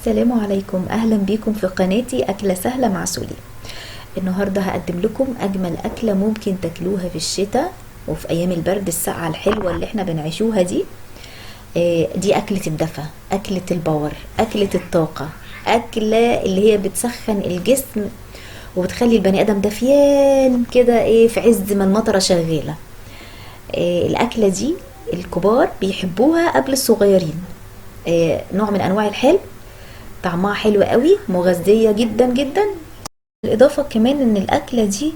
السلام عليكم، اهلا بيكم في قناتي اكلة سهلة مع سولي. النهاردة هقدم لكم اجمل اكلة ممكن تاكلوها في الشتاء وفي ايام البرد الساقعة الحلوة اللي احنا بنعيشوها دي. دي اكلة الدفا، اكلة ال power، اكلة الطاقة، اكلة اللي هي بتسخن الجسم وبتخلي البني ادم دافيان كده في عز ما المطرة شغالة. الاكلة دي الكبار بيحبوها قبل الصغيرين. نوع من انواع الحلو، طعمها حلو قوي، مغذية جدا جدا. بالاضافة كمان ان الاكلة دي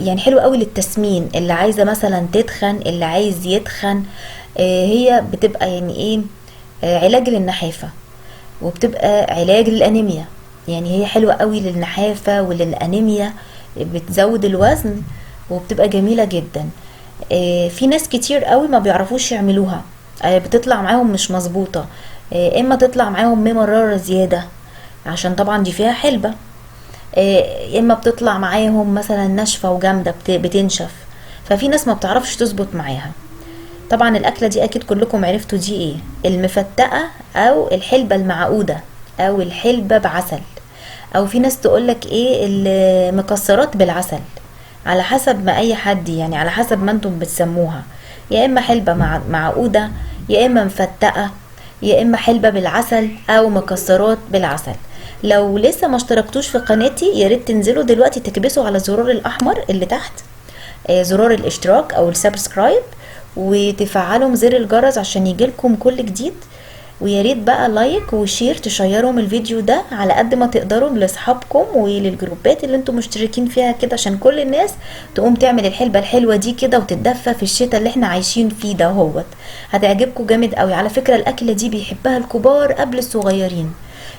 يعني حلوة قوي للتسمين، اللي عايزة مثلا تتخن، اللي عايز يتخن، هي بتبقى علاج للنحافة، وبتبقى علاج للأنيميا. هي حلوة قوي للنحافة وللأنيميا، بتزود الوزن وبتبقى جميلة جدا. في ناس كتير قوي ما بيعرفوش يعملوها، بتطلع معاهم مش مظبوطة، اما تطلع معاهم ممررة زيادة عشان طبعا دي فيها حلبة، اما بتطلع معاهم مثلا ناشفة وجامدة بتنشف، ففي ناس ما بتعرفش تظبط معاها. طبعا الاكلة دي اكيد كلكم عرفتوا دي ايه، المفتقة او الحلبة المعقودة او الحلبة بعسل، او في ناس تقولك ايه المكسرات بالعسل، على حسب ما اي حد على حسب ما انتم بتسموها، يا اما حلبة معقودة، يا اما مفتقة، يا اما حلبة بالعسل او مكسرات بالعسل. لو لسه ما اشتركتوش في قناتي يا ريت تنزلوا دلوقتي تكبسوا على الزرار الاحمر اللي تحت، زرار الاشتراك او ال subscribe، وتفعلوا زر الجرس عشان يجيلكم كل جديد. ويا ريت بقى like و share، تشيروا من الفيديو ده على قد ما تقدروا لاصحابكم وللجروبات اللي انتم مشتركين فيها كده، عشان كل الناس تقوم تعمل الحلبة الحلوة دي كده وتتدفى في الشتاء اللي احنا عايشين فيه ده. هوت هتعجبكم جامد قوي. على فكرة الاكلة دي بيحبها الكبار قبل الصغيرين،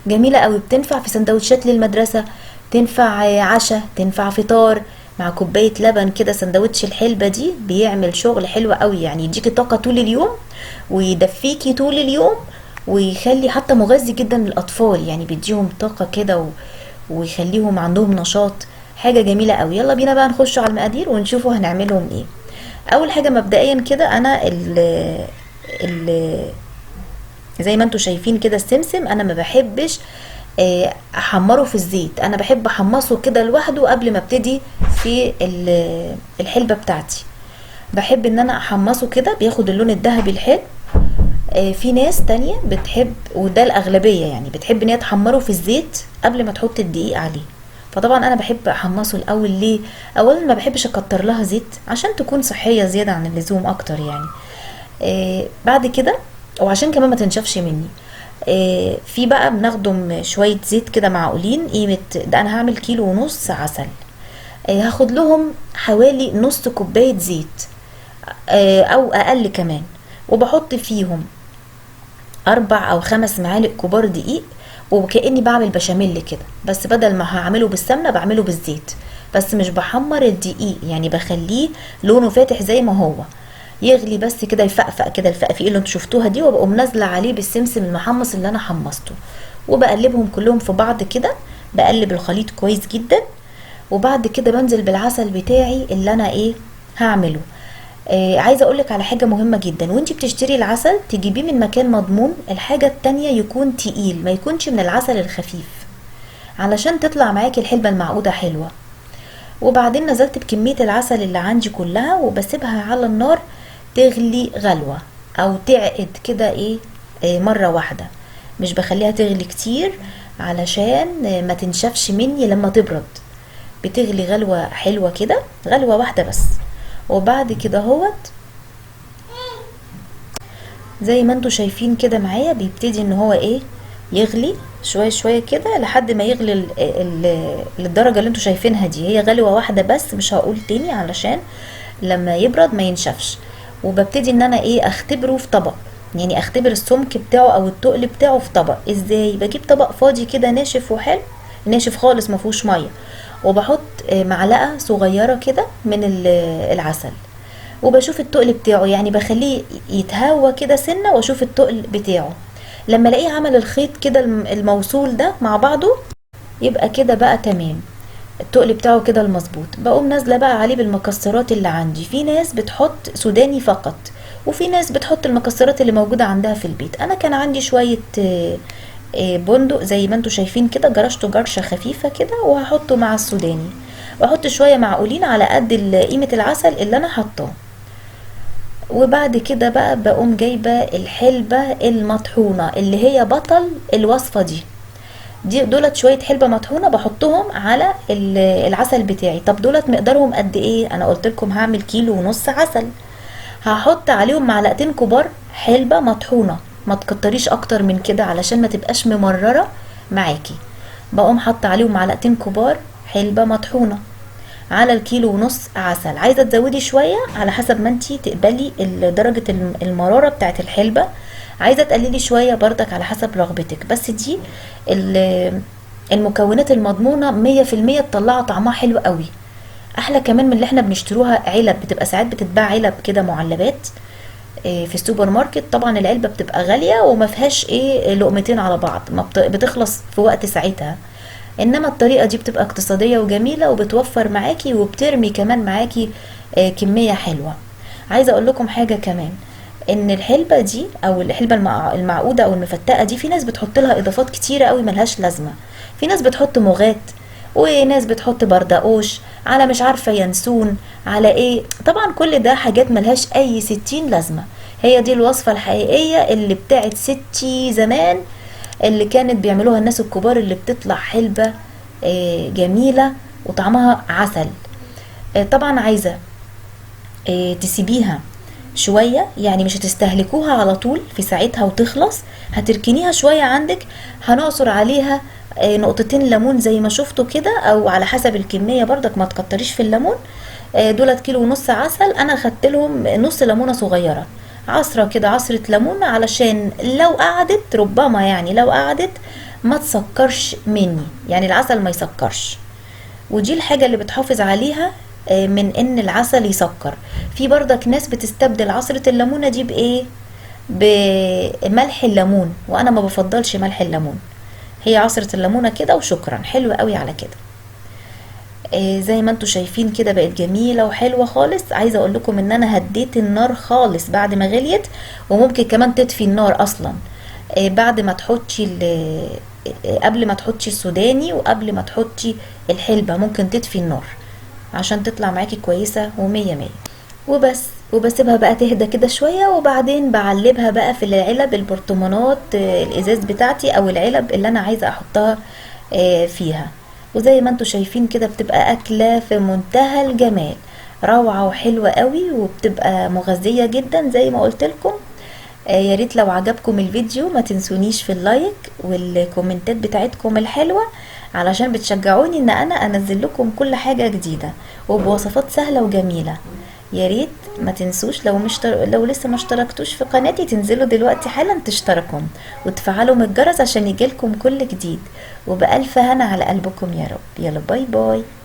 جميلة قوي، بتنفع في سندوتشات للمدرسة، تنفع عشاء، تنفع فطار مع كوباية لبن كده. سندوتش الحلبة دي بيعمل شغل حلو قوي، يديكي طاقة طول اليوم ويدفيكي طول اليوم، ويخلي حتى مغذي جدا للأطفال، بيديهم طاقة كده ويخليهم عندهم نشاط، حاجة جميلة قوي. يلا بينا بقى نخش على المقادير ونشوفوا هنعملهم ايه. اول حاجة مبدئيا كده انا زي ما انتوا شايفين كده السمسم انا ما بحبش احمره في الزيت، انا بحب احمصه كده لوحده قبل ما ابتدي في الحلبة بتاعتي. بحب ان انا احمصه كده بياخد اللون الذهبي الحلو. في ناس تانية بتحب، وده الأغلبية بتحب إن هي تحمره في الزيت قبل ما تحط الدقيق عليه. فطبعا أنا بحب أحمصه الأول. ليه؟ أولا ما بحبش أكتر لها زيت عشان تكون صحية زيادة عن اللزوم أكتر بعد كده، وعشان كمان ما تنشفش مني. في بقى بنخدم شوية زيت كده معقولين قيمة، ده أنا هعمل كيلو ونص عسل، هاخد لهم حوالي نص كوباية زيت، أو أقل كمان، وبحط فيهم 4 أو 5 معالق كبار دقيق، وكأني بعمل بشاميل كده، بس بدل ما هعمله بالسمنة بعمله بالزيت، بس مش بحمر الدقيق، بخليه لونه فاتح زي ما هو، يغلي بس كده يفقفق كده الفقفيق اللي انتوا شفتوها دي، وبقوم نازله عليه بالسمسم المحمص اللي انا حمصته، وبقلبهم كلهم في بعض كده، بقلب الخليط كويس جدا. وبعد كده بنزل بالعسل بتاعي اللي انا هعمله. عايزه اقولك على حاجه مهمه جدا، وانتي بتشتري العسل تجيبيه من مكان مضمون. الحاجه التانية يكون تقيل، ما يكونش من العسل الخفيف، علشان تطلع معاكي الحلبه المعقوده حلوه. وبعدين نزلت بكميه العسل اللي عندي كلها، وبسيبها على النار تغلي غلوه او تعقد كده مره واحده، مش بخليها تغلي كتير علشان ما تنشفش مني لما تبرد. بتغلي غلوه حلوه كده، غلوه واحده بس. وبعد كده اهوت زي ما انتوا شايفين كده معايا بيبتدي ان هو يغلي شويه شويه كده لحد ما يغلي للدرجه اللي انتوا شايفينها دي. هي غلوه واحده بس، مش هقول تاني علشان لما يبرد ما ينشفش. وببتدي ان انا اختبره في طبق، يعني اختبر السمك بتاعه او التقل بتاعه في طبق. ازاي؟ بجيب طبق فاضي كده ناشف وحلو، ناشف خالص ما فيهوش ميه، وبحط معلقه صغيره كده من العسل، وبشوف التقل بتاعه، بخليه يتهوى كده سنه واشوف التقل بتاعه. لما الاقيه عمل الخيط كده الموصول ده مع بعضه، يبقى كده بقى تمام، التقل بتاعه كده المظبوط. بقوم نازله بقى عليه بالمكسرات اللي عندي. في ناس بتحط سوداني فقط، وفي ناس بتحط المكسرات اللي موجوده عندها في البيت. انا كان عندي شويه بندق زي ما انتوا شايفين كده، جرشته جرشه خفيفة كده، وهحطه مع السوداني، واحط شوية معقولين على قد قيمة العسل اللي انا حطاه. وبعد كده بقى بقوم جايبه الحلبة المطحونه اللي هي بطل الوصفة دي، دولت شوية حلبة مطحونه بحطهم على العسل بتاعي. طب دولت مقدارهم قد ايه؟ انا قلت لكم هعمل 1.5 كيلو عسل، هحط عليهم معلقتين كبار حلبة مطحونه، ما تكتريش اكتر من كده علشان ما تبقاش ممرره معاكي. بقوم حاطه عليهم معلقتين كبار حلبة مطحونه على 1.5 كيلو عسل. عايزه تزودي شوية على حسب ما انتي تقبلي درجه المرارة بتاعت الحلبة، عايزه تقللي شوية بردك على حسب رغبتك، بس دي المكونات المضمونه 100% تطلع طعمها حلو قوي، احلى كمان من اللي احنا بنشتروها علب، بتبقى ساعات بتتباع علب كده معلبات في السوبر ماركت. طبعا العلبة بتبقى غالية وما فيهاش ايه لقمتين على بعض، ما بتخلص في وقت ساعتها. انما الطريقة دي بتبقى اقتصادية وجميلة وبتوفر معاكي وبترمي كمان معاكي كمية حلوة. عايزه اقول لكم حاجة كمان، ان الحلبة دي او الحلبة المعقوده او المفتقه دي في ناس بتحط لها اضافات كتيرة قوي ملهاش لازمه، في ناس بتحط مغات وناس بتحط بردقوش على مش عارفه ينسون على ايه، طبعا كل ده حاجات ملهاش اي 60 لازمه. هي دي الوصفة الحقيقية اللي بتاعت ستي زمان، اللي كانت بيعملوها الناس الكبار، اللي بتطلع حلبة جميلة وطعمها عسل. طبعا عايزه تسيبيها شوية، يعني مش هتستهلكوها على طول في ساعتها وتخلص، هتركنيها شوية عندك. هنعصر عليها نقطتين ليمون زي ما شفتوا كده، او على حسب الكمية برضك ما تكتريش في الليمون. دولت 1.5 كيلو عسل، انا خدت لهم نص ليمونه صغيرة، عصره كده، عصره ليمون، علشان لو قعدت ربما يعني لو قعدت ما تسكرش مني، يعني العسل ما يسكرش. ودي الحاجة اللي بتحافظ عليها من ان العسل يسكر. في برضك ناس بتستبدل عصرة الليمونة دي بايه؟ بملح الليمون، وانا ما بفضلش ملح الليمون، هي عصرة الليمونة كده وشكرا، حلوة قوي على كده. زي ما انتوا شايفين كده بقت جميلة وحلوة خالص. عايزة اقول لكم ان انا هديت النار خالص بعد ما غليت، وممكن كمان تطفي النار اصلا بعد ما تحطي قبل ما تحطي السوداني وقبل ما تحطي الحلبة، ممكن تطفي النار عشان تطلع معاكي كويسة ومية مية. وبس، وبسيبها بقى تهدى كده شوية، وبعدين بعلبها بقى في العلب البرطمانات، الازاز بتاعتي او العلب اللي انا عايزة احطها فيها. وزي ما انتوا شايفين كده بتبقى اكلة في منتهى الجمال، روعة وحلوة قوي، وبتبقى مغذية جدا زي ما قلت لكم. يا ريت لو عجبكم الفيديو ما تنسونيش في ال like والكومنتات بتاعتكم الحلوة، علشان بتشجعوني ان انا انزل لكم كل حاجة جديدة وبوصفات سهلة وجميلة. يا ريت ما تنسوش لو لسه ما اشتركتوش في قناتي تنزلوا دلوقتي حالا تشتركوا وتفعلوا من الجرس عشان يجيلكم كل جديد. وبألف هنا على قلبكم يا رب. يلا bye bye.